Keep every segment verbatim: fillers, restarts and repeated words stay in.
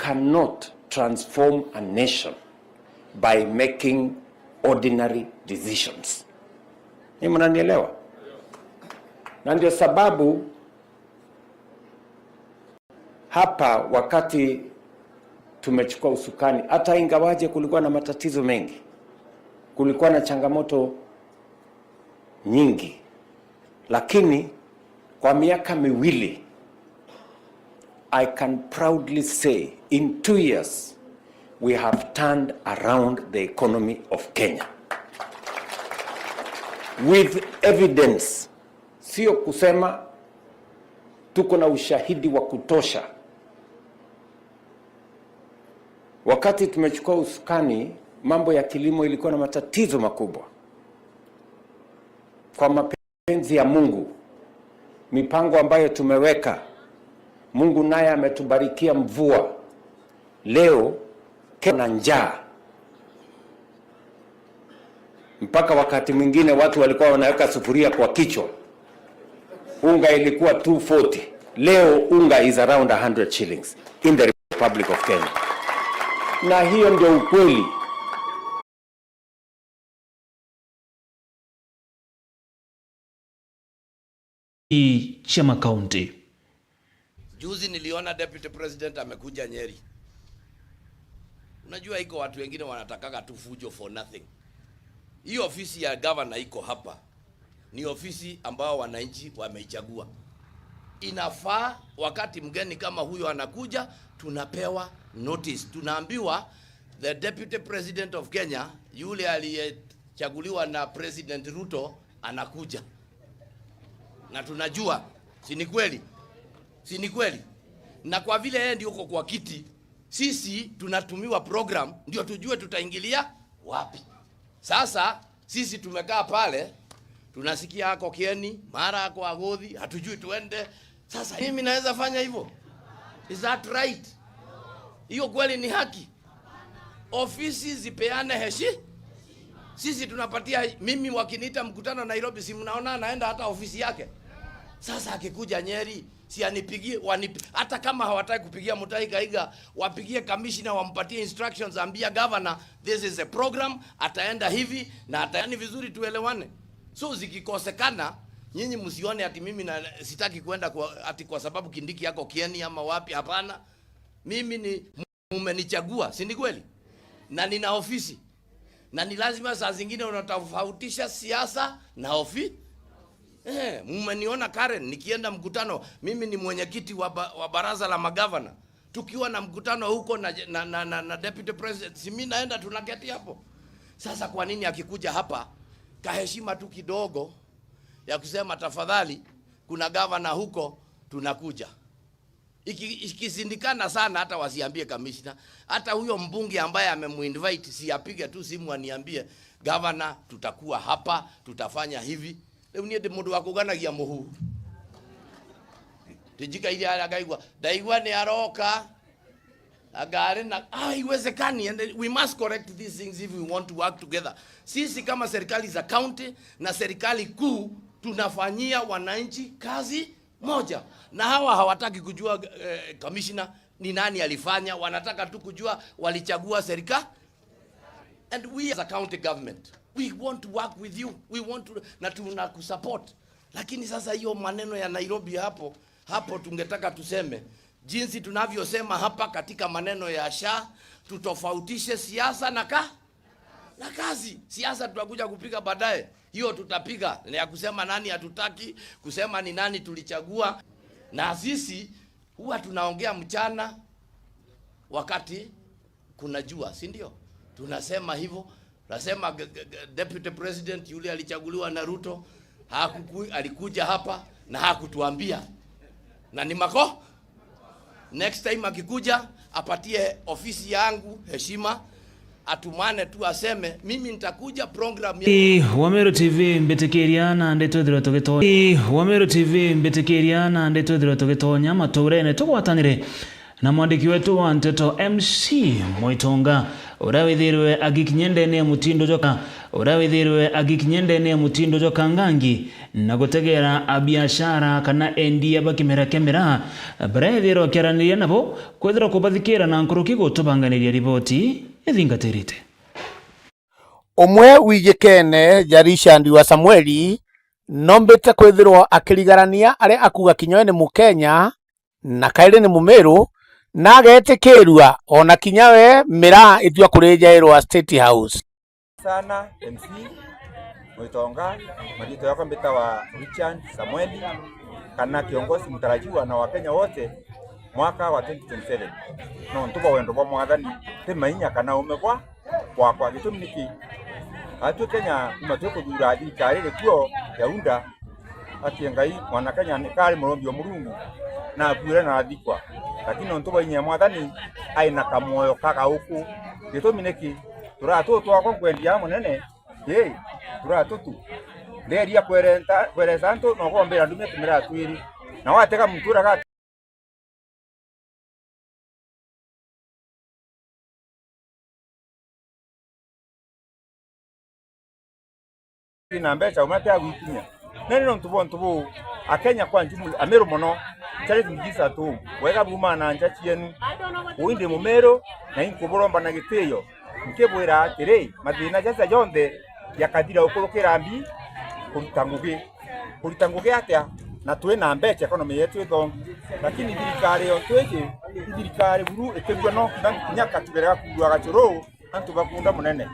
cannot transform a nation by making ordinary decisions. Ni mnanielewa? Na ndio sababu hapa, wakati tumechukua usukani, hata ingawaje kulikuwa na matatizo mengi, kulikuwa na changamoto nyingi, lakini kwa miaka miwili, I can proudly say, in two years, we have turned around the economy of Kenya with evidence. Sio kusema, tuko na ushahidi wa kutosha. Wakati tumechukua usukani, mambo ya kilimo ilikuwa na matatizo makubwa. Kwa mapenzi ya Mungu, mipango ambayo tumeweka, Mungu naye ametubarikia mvua. Leo Kenya na njaa. Mpaka wakati mwingine watu walikuwa wanaweka sufuria kwa kichwa. Unga ilikuwa two forty. Leo unga is around a hundred shillings in the Republic of Kenya. Na hiyo ndio ukweli. Ii cia makaunti. Juzi niliona Deputy President amekuja Nyeri. Unajua, iko watu wengine wanatakaga tu fujo for nothing. Hii ofisi ya governor iko hapa. Ni ofisi ambao wananchi wameichagua. Inafaa wakati mgeni kama huyo anakuja, tunapewa notice. Tunaambiwa the Deputy President of Kenya, yule aliyechaguliwa na President Ruto, anakuja. Na tunajua, si ni kweli? Si ni kweli? Na kwa vile yeye ndio uko kwa kiti, sisi tunatumiwa program ndio tujue tutaingilia wapi. Sasa sisi tumekaa pale, tunasikia ako Kieni, mara ako Agothi, hatujui tuende. Sasa mimi naweza fanya hivyo? Is that right? Hiyo kweli ni haki? Ofisi zipeane heshi-, sisi tunapatia. Mimi wakiniita mkutano Nairobi, si mnaona anaenda hata ofisi yake? Sasa akikuja Nyeri, si anipigie, wanip-, hata kama hawataki kupigia Mutahi Kahiga, wapigie commissioner, wampatie instructions, ambia governor, this is a program, ataenda hivi na ata-, yani vizuri, tuelewane. So zikikosekana, nyinyi msione ati mimi na, sitaki kwenda kwa, ati kwa sababu Kindiki yako Kieni ama wapi. Hapana. Mimi ni, mumenichagua, si ni kweli? Na nina ofisi. Na ni lazima saa zingine unatofautisha siasa na ofi-, eh, mumeniona Karen nikienda mkutano, mimi ni mwenyekiti wa ba-, wa baraza la magavana. Tukiwa na mkutano huko na, na, na, na, na deputy president, si mimi naenda, tunaketi hapo. Sasa kwa nini akikuja hapa, kaheshima tu kidogo ya kusema, "Tafadhali, kuna gavana huko, tunakuja"? Iki-, ikishindikana sana, hata wasiambie kamishna. Hata huyo mbunge ambaye amemuinvite, si apige tu simu aniambie, "Gavana, tutakuwa hapa, tutafanya hivi." Riu nie ndi mundu wa kuganagia muhu. Ndijika ile ala ngaigua, ndaigua ni aroka. Agari na, ah, haiwezekani, and we must correct these things if we want to work together. Sisi kama serikali za county na serikali kuu tunafanyia wananchi kazi moja. Na hawa hawataki kujua, eh, commissioner ni nani alifanya, wanataka tu kujua walichagua serika-, and we as a county government, we want to work with you, we want to, na tunakusupport. Lakini sasa hiyo maneno ya Nairobi hapo, hapo tungetaka tuseme, jinsi tunavyosema hapa katika maneno ya SHA, tutofautishe siasa na ka-, na kazi. Siasa tutakuja kupiga baadaye. Hiyo tutapiga, ni ya kusema nani hatutaki, kusema ni nani tulichagua. Na sisi huwa tunaongea mchana wakati kuna jua, si ndio? Tunasema hivyo. Nasema g-, g-, g-, deputy president yule alichaguliwa na Ruto, hakuku-, alikuja hapa na hakutuambia. Na ni mako-, next time akikuja, apatie ofisi yangu heshima, atumane tu aseme, "Mimi nitakuja program ya" Ii, wa Meru T V mbitikiria na ndeto ithirwe tugito-, ii, wa Meru T V mbitikiria na ndeto ithirwe tugitonya maturene, tugwatanire na mwandiki wetu wa nteto M C Mwitonga, uria withirwe agikinya ndene ya mutindo joka uria withirwe agikinya ndene ya mutindo jwa Kangangi na gutegera abiashara kana endia ba kimera kia miraa baria ethirwa akiaraniria nabo kwithirwa kubathikira na nkuruki gutubanganiria riboti ithingatirite. Umwe wijikene ja Richard wa Samueli nombite kwithirwa akirigarania aria akuga kinya we ni Mukenya na kairi ni Mumiru, na agetikirua ona kinya we miraa itua kurijairwa State House. Sana M C Mwitonga, mariitwa yakwa mbitawa Richard Samueli, kana kiongozi mtarajiwa na Wakenya wote mwaka wa twenty twenty-seven. Nontu bwa wendo bwa Mwathani, ti mainya kana ume bwa bwakwa. Gitumi niki? Atwi Kenya kuma twikuthuura thirikari iri kuo ya UDA, ati Ngai, mwana Kenya ni kari murombi wa Murungu, na akuire na athikwa. Lakini nontu bwa inya ya Mwathani, ai na kamwoyo kagauku. Gitumi niki? Turaa tuu twakwa nkwendia munene, ii, turaa tutu. Nderia kwerenta-, kweresa antu, na ukombira ndumia tumira twiri. Na watega muntu ura gati na mbeca uma tia gwikinya. Nene nontu bwa untu buu, Akenya kwa jumla, Ameru mono, charity begins at home. Wega buumaa na nja cienu. Uu ndi Mumeru, na inkuburomba na gitio. Nkibwira atiri, mathina jaja jonthe jakathira ukurukira mbi kurita ngugi. Kurita ngugi atia? Na twi na mbeca, economy yetu ithongi. Lakini thirikari yo twiji, i thirikari buru ikirua no kinya, kinya katugere gakurua gacuru, antu bakunda munene.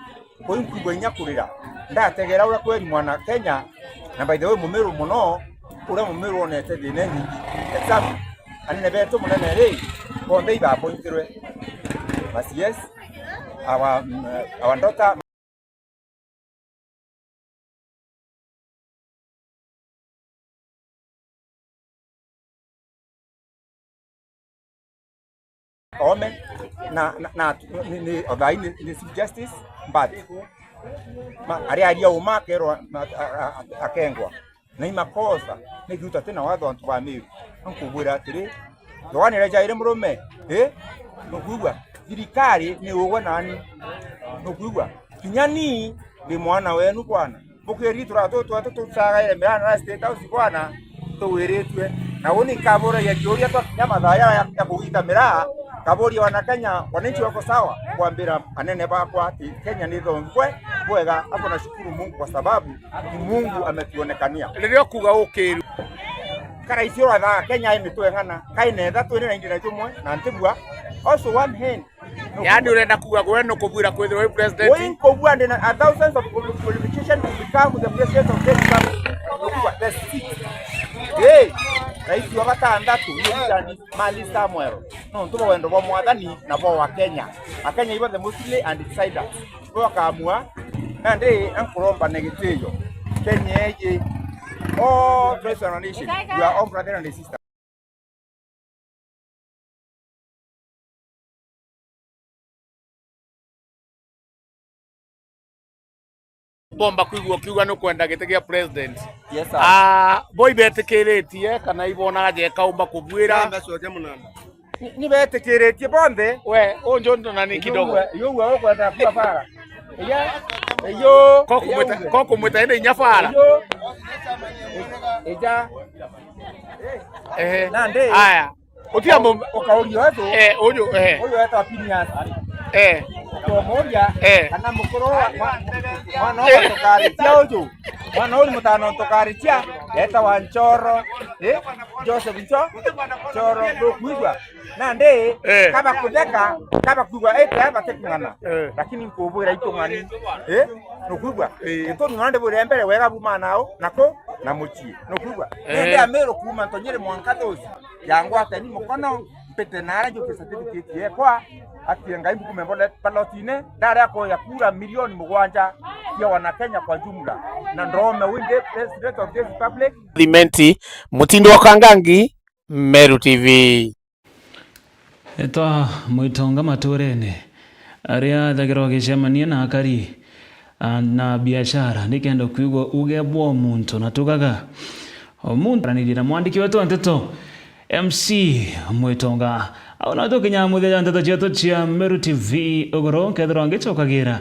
Kuu nkwigua inya kurira. Ndategera uria kweri mwana Kenya, na by the way, Mumiru mono, uria Mumiru wonete thina inyingi. Example, anene betu munene ri, bonthe ibapointirwe. Basi yes, our, mm, our daughter. Oome, na, na, na, ni, ni, o thaa ii ni, ni Chief Justice, but ma-, aria aria uma akerwa, ma-, a-, a-, a-, akengwa. Na i makosa, niki utate na watho antu ba Meru? Nkubwira atiri, Yohana iria jairi murume, ii? Nukwigua? Thirikari ni ugwe nani. Nukwigua? Kinya ni ndi mwana wenu bwana. Bukiri turatu twetu tucagaire miraa na State House bwana, tuwiritue. Na uni nkaburagia kiuria twakinya mathaa jara ya, ya kugita miraa, kaburia wana Kenya, wananchi wako sawa? Kwambira anene bakwa ati Kenya ni thongwe bwega, hapo nashukuru Mungu kwa sababu ni Mungu ametuonekania. Riria ukuga ukiru. Karaisi urathaa Kenya i mitwe ng'ana, kai netha twine na indi na jumwe, na ntibua. Also one hand, Yaani urenda kuuga gwe nukubwira kwithirwa wi president? Ui nkubua ndi na a thousands of qualification to become the president of this country. Nukubua the six. Hey, rais wa gatandatu, ni Richard Mali Samuel. Nontu bwa wendo bwa Mwathani na bwa wa Kenya. A Kenya ibonthe mostly undecided. Bo bakamua, nandi nkuromba na gitio. Kenya iji. All praise our nation. We are all brother and sister. Bomba kwigua ukiuga nukwenda giti gia president. Yes, sir. Ah, bo ibetikiritie kana ibonaga jeka umba kubwira? Namba cokia munana. Ni, ni betikiritie bonthe. We, unjo ndo na ni kidogo. Yo, yo, ukwenda kuwa fara. Iya, iyo, ko kumwita, ko kumwita ende inya fara. Iyo. Ija. Ehe. Nandi. Aya. Utia mu- Ukauria uyu. Eh, uyu, eh. Uyu etwa Phineas. Eh. Ukamuria, eh, kana mukuru wa, wa, mwana uyu tukaritia uyu. Mwana uyu mutano tukaritia, etawa Nchoro. Eh? Joseph Ncho-, Nchoro, ndukwigua? Nandi, eh, kaba kutheka, kaba kwigua, eh, kaba batikung'ana. Eh. Lakini nkubwira itung'ani. Eh? Nukwigua? Eh. Gitumi nandi bwire mbere wega buma nao, nako, na mucii. Nukwigua? Eh. Nende Ameru kuma Ntonyiri mwanka Thuci. Yangwateni mukono, mpite nara njuke certificate yekwa, ati Ngai mbukume mbole balotine, ndari akoya kura milioni mugwanja cia wana Kenya kwa jumla. Na ndome winde president of this republic. Thimenti, Mutindo wa Kangangi, Meru T V. Etwa Mwitonga maturene, aria ethagirwa agicemania na akari, a, na biashara, nikenda kwigua uge bwa muntu, na tugaga, o muntu aranirie na mwandiki wetu wa nteto, M C Mwitonga. Au no tukinya muthia jwa nteto cietu cia Meru T V uguru, nkethirwa ngicokagira